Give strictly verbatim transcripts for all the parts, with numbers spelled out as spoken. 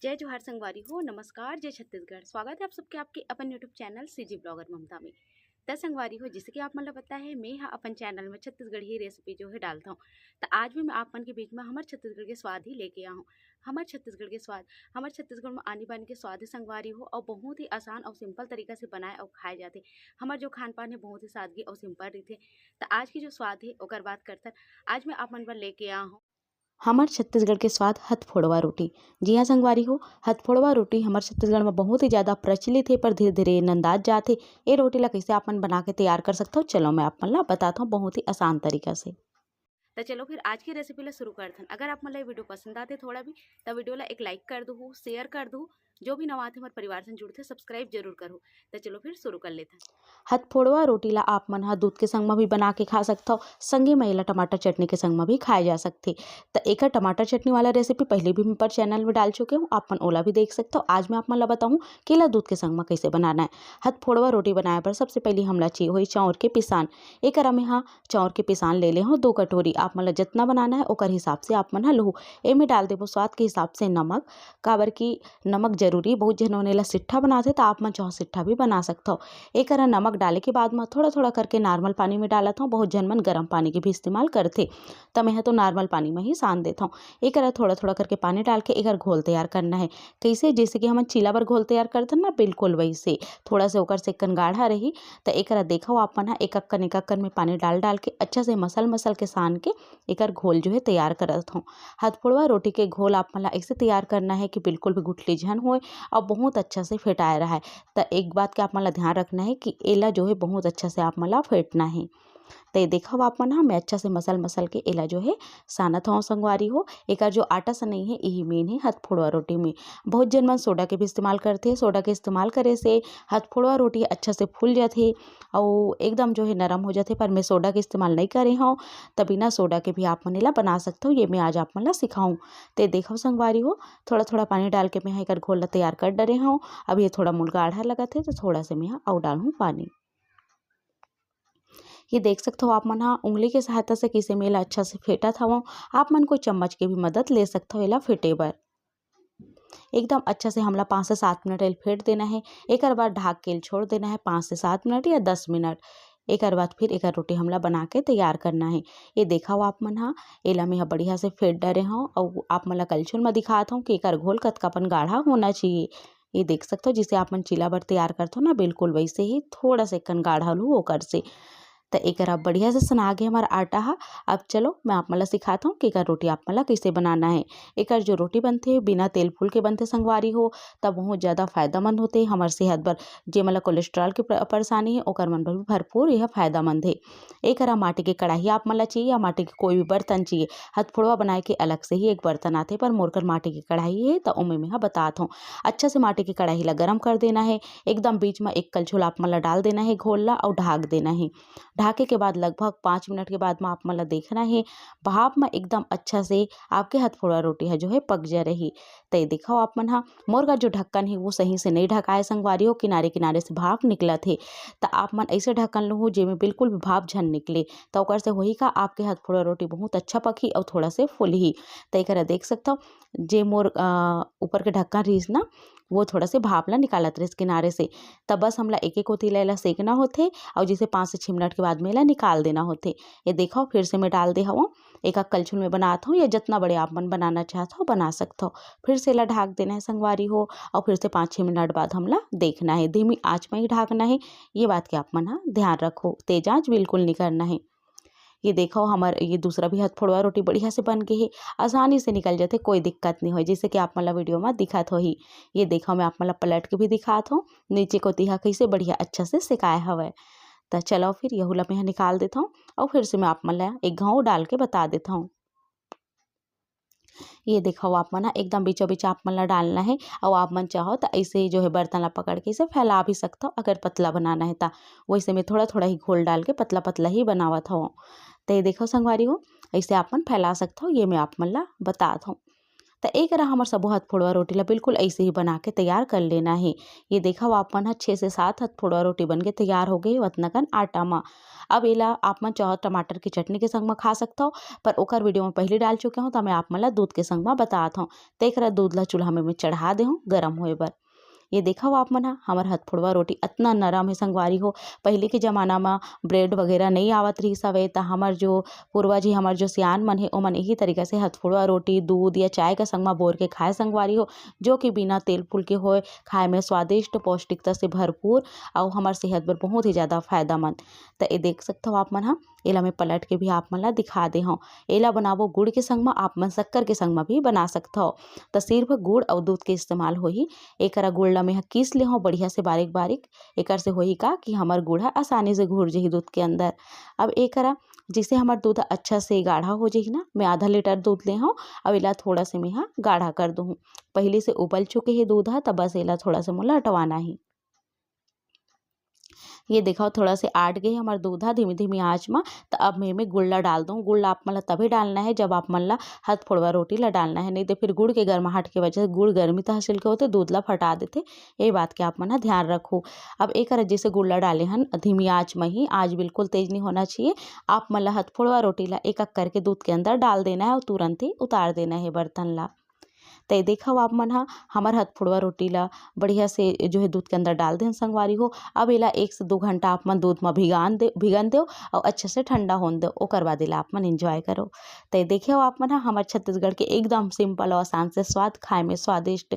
जय जोहार संगवारी हो, नमस्कार, जय छत्तीसगढ़। स्वागत है आप सबके आपके अपन YouTube चैनल सीजी ब्लॉगर ममता में। त संगवारी हो, जैसे कि आप मन ला पता है, मैं हा अपन चैनल में छत्तीसगढ़ी रेसिपी जो है डालता हूँ। त आज भी मैं आप मन के बीच में हमर छत्तीसगढ़ के स्वाद ही लेके आऊँ। हमर छत्तीसगढ़ के स्वाद, हमर छत्तीसगढ़ में आनी बानी के स्वाद ही संगवारी हो, और बहुत ही आसान और सिंपल तरीका से बनाए और खाए जाते। हमर जो खान पान है बहुत ही सादगी और सिंपल रहिथे। त आज की जो स्वाद है ओकर बात करथन, आज मैं आप मन बर लेके आ हूँ हमर छत्तीसगढ़ के स्वाद हथफोड़वा रोटी। जी हाँ संगवारी हो, हथफोड़वा रोटी हमर छत्तीसगढ़ में बहुत ही ज्यादा प्रचलित है, पर धीरे धीरे ये नंदात जात है। ये रोटी ला कैसे आप मन बना के तैयार कर सकथो, चलो मैं आप मन ला बताता हूँ बहुत ही आसान तरीका से। त चलो फिर आज की रेसिपी ला शुरू करथन। अगर आप मन ला ये वीडियो पसंद आते थोड़ा भी, त वीडियो ला एक लाइक कर दू, शेयर कर दू, जो भी नवा आथे हमर परिवार से जुड़थे, सब्सक्राइब जरूर करहू। त चलो फिर शुरू कर लेथन। हथफोड़वा रोटी ला आप मन ह दूध के संग म भी बना के खा सकथव, संगे म एला टमाटर चटनी के संग म भी खाए जा सकथे। त एकर टमाटर चटनी वाला रेसिपी पहिली भी मैं पर चैनल में डाल चुके हूँ, आप मन ओला भी देख सकथव। आज मैं आप मन ला बताहूँ कि एला दूध के संग म कइसे बनाना है। हथफोड़वा रोटी बनाए बर सबसे पहिली हमला चाहिए होही चाउर के पिसान। एकरा में ह चाउर के पिसान ले ले हव दो कटोरी। आप मन ला जतना बनाना है ओकर हिसाब से आप मन ह लहू। एमे डाल देबो स्वाद के हिसाब से नमक, काबर कि नमक जरूरी, बहुत झन मन एला सिट्ठा बनाथे, त आप मन चाहो सिट्ठा भी बना सकथव। एकरा नमक डाले के बाद म थोड़ा-थोड़ा करके नॉर्मल पानी में डालत हव, बहुत झन मन गरम पानी के भी इस्तेमाल करथे, त मेंह तो नॉर्मल पानी में ही सान देथव। एकरा थोड़ा-थोड़ा करके पानी डाल के एकर घोल तैयार करना है। कइसे? जइसे कि हमन चीला बर घोल तैयार करथन ना, बिल्कुल वइसे। थोड़ा से ओकर से कन गाढ़ा रही, त एकरा देखव आप मन ह एक अक्कन, एक अक्कन में पानी डाल-डाल के अच्छा से मसल-मसल के सान के एकर घोल जो है तैयार करत हव। हथफोड़वा रोटी के घोल आप मन ला ऐसे तैयार करना है कि बिल्कुल भी गुठली झन होए और बहुत अच्छा से फेटाए रहे। त एक बात के आप मन ला ध्यान रखना है कि एला जो है बहुत अच्छा से आप मन ला फेटना है। त ये देखव आप मन ह, मैं अच्छा से मसल मसल के एला जो है सानत हव संगवारी हो। एकर जो आटा सनई है, यही मेन है हथफोड़वा रोटी में। बहुत झन मन सोडा के भी इस्तेमाल करथे। सोडा के इस्तेमाल करे से हथफोड़वा रोटी अच्छा से फूल जाथे अउ एकदम जो है नरम हो जाथे, पर मैं सोडा के इस्तेमाल नहीं करे हव, त बिना सोडा के भी आप मन एला बना सकथव। ये मैं आज आप मन ला सिखाऊं। त ये देखव संगवारी हो, थोड़ा-थोड़ा पानी डाल के मैं ह एकर घोल ला तैयार कर डरे हव। अब ये थोड़ा मोला गाढ़ा लगत हे, त थोड़ा से मैं ह अउ डालहूँ पानी। ये देख सकथव आप मन ह, उंगली के सहायता से कइसे मैं एला अच्छा से फेंटत हवं। आप मन कोई चम्मच के भी मदद ले सकथव एला फेंटे बर। एकदम अच्छा से हमला पाँच से सात मिनट एला फेंट देना हे। एकर बाद ढाक के एला छोड़ देना हे पाँच से सात मिनट या दस मिनट। एकर बाद फिर एकर रोटी हमला बना के तैयार करना हे। ये देखव आप मन ह, एला मैं ह बढ़िया से फेंट डरे हव अउ आप मन ला कलछुल म दिखात हव कि एकर घोल कतका पन गाढ़ा होना चाहिए। ये देख सकथव, जइसे आप मन चीला बर तैयार करथव ना, बिल्कुल वइसे ही थोड़ा से कन गाढ़ा लू ओकर से। त एकर अब बढ़िया से सना गे हमर आटा ह। अब चलो, मैं आप मन ला सिखात हव कि एकर रोटी आप मन ला कइसे बनाना हे। एकर जो रोटी बनथे, बिना तेल फूल के बनथे संगवारी हो, त बहुत ज्यादा फायदामंद होथे हमर सेहत बर। जे मन ला कोलेस्ट्रॉल के प्र-, परेशानी हे, ओकर मन बर भी भरपूर यह फायदामंद हे। एकरा माटी के कढ़ाई आप मन ला चाहिए या माटी के कोई भी बर्तन चाहिए। हथफोड़वा बनाए के अलग से ही एक बर्तन आथे, पर मोर कर माटी के कढ़ाई हे, त ओमे मैं ह बतात हव। अच्छा से माटी के कढ़ाई ला गरम कर देना हे। एकदम बीच म एक कलछुल आप मन ला डाल देना हे घोल ला अउ ढाक देना हे। ढाके के बाद लगभग पाँच मिनट के बाद म आप मन ला देखना हे, भाप म एकदम अच्छा से आपके हथफोड़ा रोटी ह जो हे पक जा रही। त ये देखव आप मन ह, मोर का जो ढक्कन हे वो सही से नहीं ढकाए संगवारी हो, किनारे किनारे से भाप निकलत हे। त आप मन ऐसे ढक्कन लुहू जेमे बिल्कुल भी भाप झन निकले, त ओकर से होही का आपके हथफोड़ा रोटी बहुत अच्छा पकही अउ थोड़ा से फुलही। त एकरा देख सकथव, जे मोर, अ, ऊपर के ढक्कन रहिस ना, वो थोड़ा से भाप ला निकालत रहिस किनारे से। त बस हमला एक एक कोती ला एला सेकना होथे अउ जैसे पाँच से छः मिनट के बाद में एला निकाल देना होथे। ये देखव, फिर से मैं डाल दे हवं। एक कलछुल में बनात हव या जतना बड़े आप मन बनाना चाहत हव, बना सकत हव। फिर से एला ढाक देना हे संगवारी हो, अउ फिर से पाँच छः मिनट बाद हमला देखना हे। धीमी आँच में ही ढाकना हे, ये बात के आप मन ह ध्यान रखो। तेज आँच बिल्कुल नहीं करना हे। ये देखव, हमर ये दूसरा भी हथफोड़वा रोटी बढ़िया से बन गे हे, आसानी से निकल जाथे, कोई दिक्कत नहीं होय, जैसे कि आप मन ला वीडियो में दिखत होही। ये देखव, मैं आप मन ला पलट के भी दिखात हव, नीचे कोती ह कइसे बढ़िया अच्छा से सेकाय हवय। त चलो फिर यहू ला मैं ह निकाल देथव अउ फिर से मैं आप मन ला एक घाव डाल के बता देथव। ये देखव आप मन ह, एकदम बीचों बीच आप मन ला डालना हे अउ आप मन चाहो त ऐसे ही जो है बर्तन ला पकड़ के इसे फैला भी सकथव, अगर पतला बनाना हे त। वैसे मैं थोड़ा थोड़ा ही घोल डाल के पतला पतला ही बनावत हव। त ये देखव संगवारी हो, ऐसे आप मन फैला सकथव, ये मैं आप मन ला बतात हव। त ए करा हमर सबो हथफोड़वा रोटी ला बिल्कुल ऐसे ही बना के तैयार कर लेना हे। ये देखव आप मन ह छः से सात हथफोड़वा रोटी बन के तैयार हो गए हे वतना कन आटा मा। अब एला आप मन चाहो टमाटर के चटनी के संग म खा सकथव, पर ओकर वीडियो म पहिली डाल चुके हव, त मैं आप मन ला दूध के संग म बतात हव। त एकरा दूध ला चूल्हा में, में चढ़ा दे हव गरम होए बर। ये देखव आप मन ह, हमर हथफोड़वा रोटी अतना नरम हे संगवारी हो। पहिली के जमाना म ब्रेड वगैरह नइ आवत रिहिस हवे, त हमर जो पूर्वज हे, हमर जो सियान मन हे, ओमन यही तरीका से हथफोड़वा रोटी दूध या चाय का संग म बोर के खाए संगवारी हो, जो कि बिना तेल फूल के होए, खाए में स्वादिष्ट, पौष्टिकता से भरपूर अउ हमर सेहत बर बहुत ही ज़्यादा फायदामंद। त ये देख सकथव आप मन ह, एला मैं पलट के भी आप मन ला दिखा दे हव। एला बनाबो गुड़ के संग म, आप मन शक्कर के संग म भी बना सकथव। त सिर्फ गुड़ अउ दूध के इस्तेमाल होही। एकरा गुड़ ला मैं ह कीस ले हव बढ़िया से बारीक बारीक। एकर से होही का कि हमर गुड़ ह आसानी से घुर जही दूध के अंदर। अब एकरा जैसे हमर दूध ह अच्छा से गाढ़ा हो जही ना, मैं आधा लीटर दूध ले हव, अब एला थोड़ा से मैं ह गाढ़ा कर दूहूँ। पहले से उबल चुके हे दूध ह, त बस एला थोड़ा से मोला अटवाना ही। ये देखव, थोड़ा से आट गे हमर दूध ह धीमी-धीमी आँच म। त अब मैं एमे गुड़ ला डाल दूँ। गुड़ ला आप मन ला तभे डालना हे, जब आप मन ला हथफोड़वा रोटी ला डालना हे, नहीं त फिर गुड़ के गरमाहट के वजह से गुड़ गर्मी तहसील के होथे, दूध ला फटा देथे। ये बात के आप मन ह ध्यान रखू। अब ए करा जैसे गुड़ ला डाले हन धीमी आँच म ही, आँच बिल्कुल तेज नहीं होना चाहिए। आप मन ला हथफोड़वा रोटी ला एक-एक करके दूध के अंदर डाल देना हे अउ तुरंत ही उतार देना हे बर्तन ला। त ये देखव आप मन ह, हमर हथफोड़वा रोटी ला बढ़िया से जो है दूध के अंदर डाल देन संगवारी हो। अब एला एक से दो घंटा आप मन दूध म भिगान दे, भिगन देव अउ अच्छे से ठंडा होन देव, ओकर बाद एला आप मन enjoy करो। त ये देखव आप मन ह, हमर छत्तीसगढ़ के एकदम simple अउ आसान से स्वाद, खाए में स्वादिष्ट,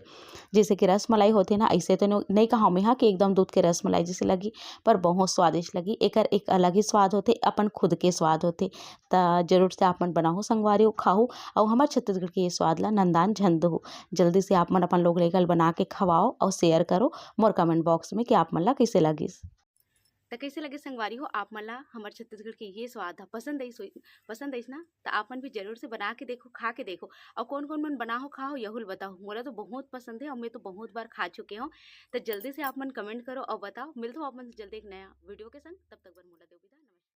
जैसे कि रसमलाई होथे ना, ऐसे तो नो-, नहीं कहव मैं ह कि एकदम दूध के रसमलाई जैसे लगी, पर बहुत स्वादिष्ट लगी। एकर एक अलग ही स्वाद होथे, अपन खुद के स्वाद होथे। त जरूर से आप मन बनाहू संगवारी हो, खाहू अउ हमर छत्तीसगढ़ के ये स्वाद ला नंदान झन दूहू। जल्दी से आप मन अपन लोग लइका ल बना के खवाओ अउ share करो मोर comment box में कि आप मन ला कैसे लगिस। त कैसे लगे संगवारी हो आप मन ला हमर छत्तीसगढ़ के ये स्वाद ह पसंद आइस होई, पसंद आइस ना, त आप मन भी जरूर से बना के देखो, खा के देखो, अउ कौन-कौन मन बनाहू खाहू यहू ल बताहू। मोला तो बहुत पसंद हे अउ मैं तो बहुत बार खा चुके हव। त जल्दी से आप मन comment करो अउ बताओ। मिलथव आप मन से जल्दी एक नया वीडियो के संग, तब तक बर मोला देव बिदा।